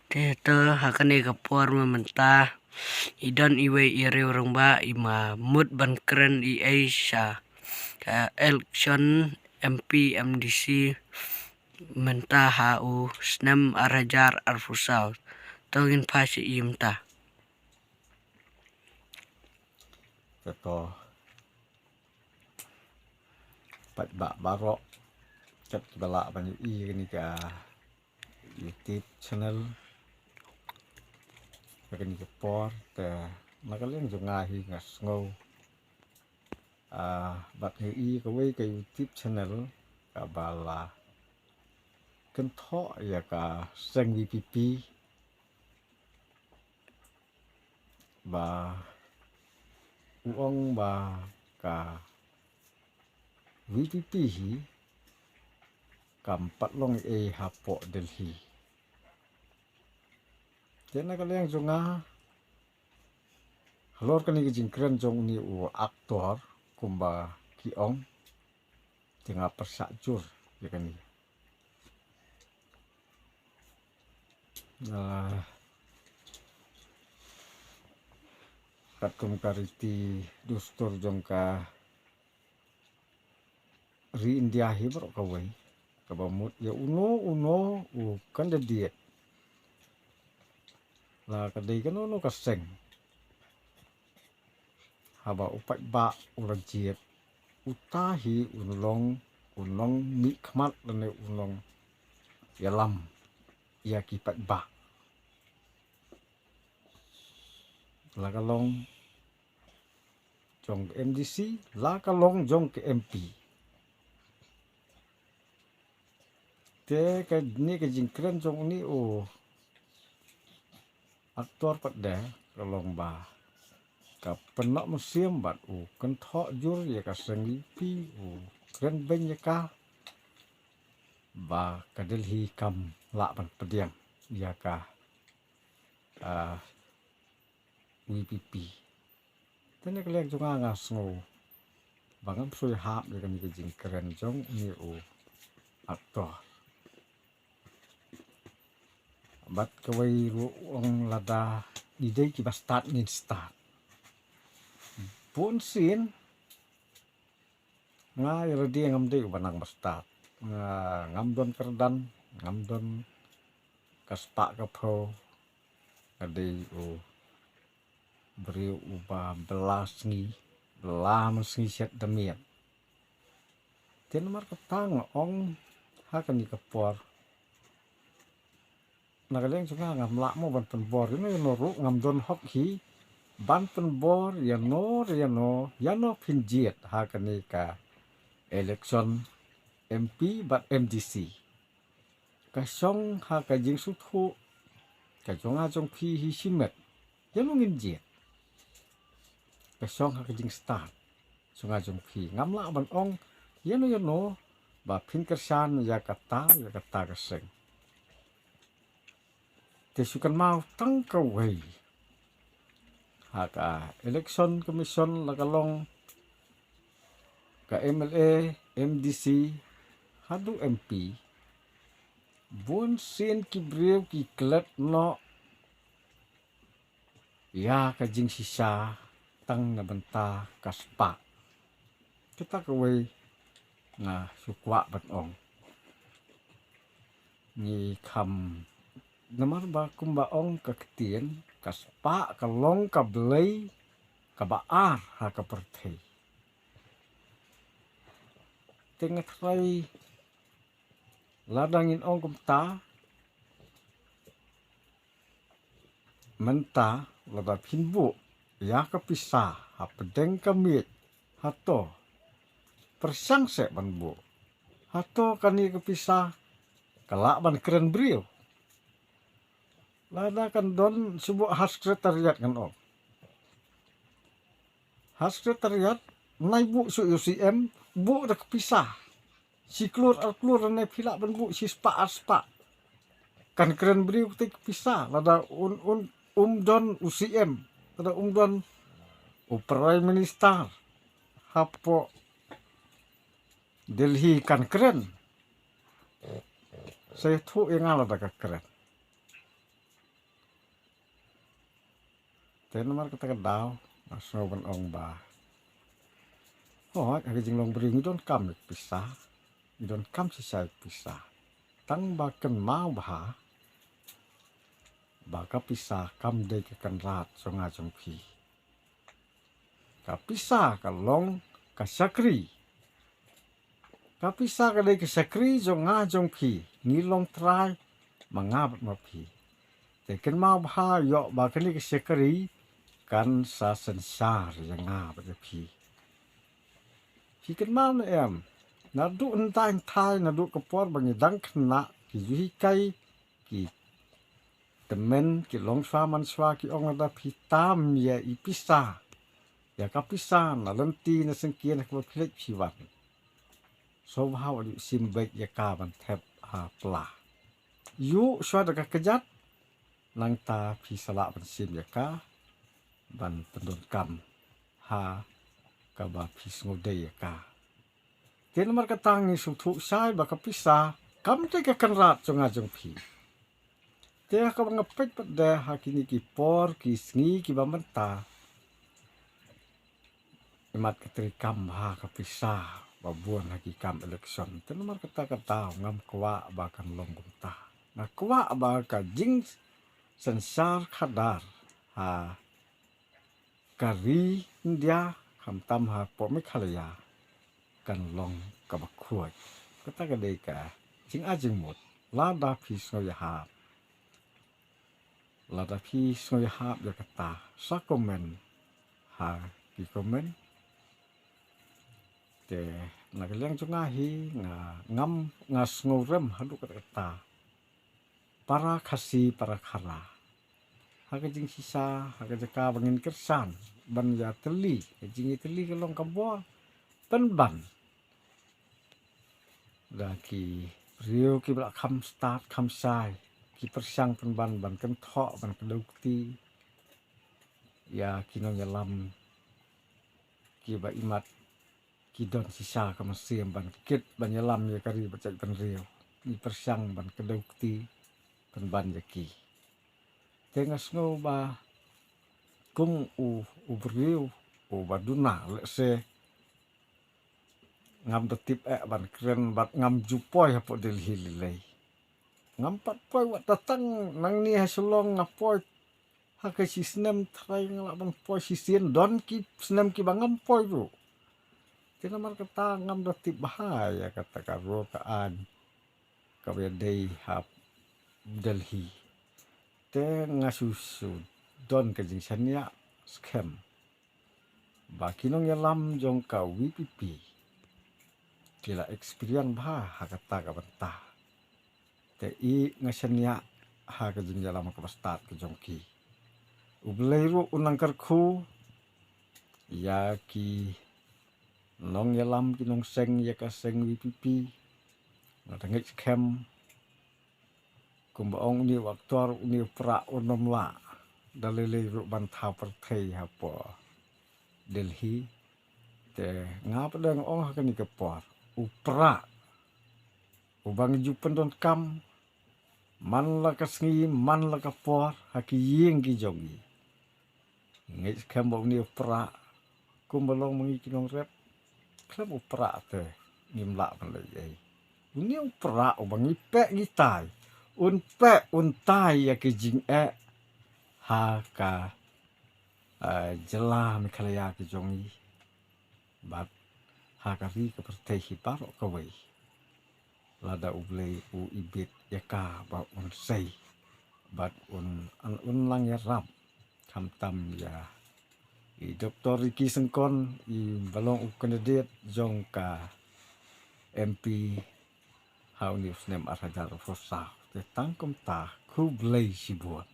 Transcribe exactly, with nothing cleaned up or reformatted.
Te to ha kane ka por mynta i don iwei i riew rangbah i ma mut ban kren i ei sha ka election M P M D C mynta ha u snem ar hajar arphew saw. To ngin phai sha i mynta. Te to paidbah baroh kat kiba lah ban ïohi ïa kane ka YouTube channel ha kane ka por, te na ka liang jong nga hi nga sngew, ah, bad nga ïohi kawei ka YouTube channel kaba la kynthoh ïa ka seng VPP ba u ong ba ka VPP hi kam pat long ei hapoh Delhi. Te na ka liang jong nga halor kane ka jingkren jong une u actor kumba ki ong, te nga pyrshah jur ïa kane. Ah, katkum ka riti dustur jong ka ri India hi baroh kawei, kaba mut ïa uno uno u candidate la ka dei kano kano ka seng, haba u paidbah u la jied, uta hi un long, un long mihkhmat lane un long ïalam ïa ki paidbah, la ka long jong ka MDC, la ka long jong ka MP. Te kane ka jingkren jong une u actor pat de ka long ba ka pynnoh mynsiem bad u kynthoh jur ïa ka seng VPP, u kren beiñ ïa ka ba ka Delhi kam lah ban pdiang ïa ka, ah, VPP. Te na ka liang jong nga nga sngew ba ngam shu ïahap ïa kane ka jingkren jong une u actor. Bad kawei ruh u ong lada ngi dei kiba stad ngin stad. Bunsien nga ïa lade ngam dei uba nang ba stad. Nga ngam don kyrdan, ngam don ka spah ka phew, nga dei u briew uba bylla sngi, bylla mynsngi shet da miet. Te namar kata nga ong ha kane ka por, na ka liang jong nga ngam lah mo ban pynbor ïano ïano ruh, ngam don hok hi ban pynbor ïano ïano, ïano phin jied ha kane ka election MP bad MDC. Ka shong ha ka jingsngewthuh ka jong nga jong phi hi shimet ïano ngin jied. Ka shong ha ka jingstad jong nga jong phi, ngam lah ban ong ïano ïano ba phin kyrshan ïa kata ïa kata ka seng. Te shu kynmaw tang kawei, ha ka Election Commission la ka long, ka MLA, MDC, haduh MP, bunsien ki briew ki klet noh ïa ka jingshisha tang na bynta ka spah. Kata kawei nga shu kwah ban ong, ngi kham, namar ba kumba ong ka ktien, ka spah ka long ka blei kaba ar ha ka pyrthei. Te nga tharai lada ngin ong kumta, mynta lada phin buh ïa ka pisa hapdeng ka miej, hato pyrshang seh ban buh? Hato kane ka pisa ka lah ban kren briew? Lada kan don shu buh ha Secretariat kan ong, ha Secretariat nai buh shu ïa u CM, buh da ka pisa. Shi klur ar klur ne phi lah ban buh shi spah ar spah. Kan kren briew kata ka pisa lada un, un, um don u CM, lada um don u Prime Minister hapoh Delhi kan kren. Sa ïathuh ïa nga lada ka kren. Te namar kata ka daw nga sngew ban ong ba, hooid, ha ka jinglong briew ngi donkam ïa ka pisa, ngi donkam shisha ïa ka pisa. Tang ba kynmaw bha ba ka pisa kam dei ka kynrad jong nga jong phi. Ka pisa ka long ka shakri. Ka pisa ka dei ka shakri jong nga jong phi. Ngi long trai ma nga bad ma phi. Te kynmaw bha ïoh ba kane ka shakri kan sa synshar ïa nga bad ïa phi. Phi kynmaw ne em, naduh hynda hynthai, naduh ka por ba ngi dang khynnah, ki ju hikai, ki tymmen, ki long shuwa man shuwa, ki ong, lada phi tam ïa i pisa, ïa ka pisa na lynti na syngkien ha kaba phi leit phi wan, sngewbha wat ju shim beit ïa ka ban thep ha pla. Ïuh shuwa da ka kjat, nangta phi sa lah ban shim ïa ka ban pyndonkam ha kaba phi sngewdei ïa ka. Te namar kata ngi sngewthuh shai ba ka pisa kam dei ka kynrad jong nga jong phi. Te ha kaba nga peit pat de ha kine ki por ki sngi kiba mynta, imat ka treikam ha ka pisa ba bun ha ki kam election. Te namar kata ka daw ngam kwah ba kan long kumta. Nga kwah ba ka jingsynshar khadar ha ka ri India, khamtam hapoh Meghalaya, kan long kaba khuid. Kata ka dei ka jingai jingmut. Lada phi sngew ïahap, lada phi sngew ïahap ïa kata, sa comment ha ki comment. Te na ka liang jong nga hi, nga ngam, nga sngewrem haduh katta katta. Para Khasi, para Khara, ha ka jingshisha, ha ka jaka ba ngin kyrshan ban ïatylli, ka jingïatylli ka long ka bor pynban da ki briew kiba la kham stad kham shai, ki pyrshang pynban ban kynthoh, ban kdew kti ïa ki nongïalam kiba imat ki don shisha ka mynsiem ban kit ban ïalam ïa ka ri bad jaitbynriew. Ngi pyrshang ban kdew kti pynban ïa ki. Te nga sngew ba kum u, u briew uba duna, lehse ngam da tip eh ban kren bad ngam ju poi hapoh Delhi lei lei. Ngam pat poi, wat da tang nangne ha Shillong nga poi ha ka shisnem trai, nga lah ban poi shisien, don ki snem kiba ngam poi ruh. Te namar kata ngam da tip bha ïa kata ka roi ka aiñ kaba ïadei ha Delhi. Te nga shu shu don ka jingshaniah skhem ba ki nongïalam jong ka VPP ki la experience bha ha kata ka bynta. Te i nga shaniah ha ka jingïalam kaba stad ka jong ki. U Blei ruh un nang kyrkhu ïa ki nongïalam, ki nongseng ïa ka seng VPP. Nga da ngeit skhem, kumba ong une u actor, une u Prah un ym lah da lei lei ruh ban thaw pyrthei hapoh Delhi. Te nga pat nga ong ha kane ka por, u Prah uba ngi ju pyndonkam man la ka sngi man la ka por ha ki ïing ki jong ngi. Ngeit skhem ba une u Prah, kumba long ma ngi ki nongrep, khlem u Prah te ngim lah ban leh ei. Une u Prah uba ngi peh ngi tai, un peh un tai ïa ki jingeh ha ka, eh, jylla Meghalaya ki jong ngi bad ha ka ri ka pyrthei hi baroh kawei. Lada U Blei u ibit ïa ka ba un sei bad un, un, un nang ïarap, khamtam ïa i Doktor Ricky Syngkon, iba long u candidate jong ka MP ha une u snem ar hajar arphew saw. Te tang kumta, khublei shibun.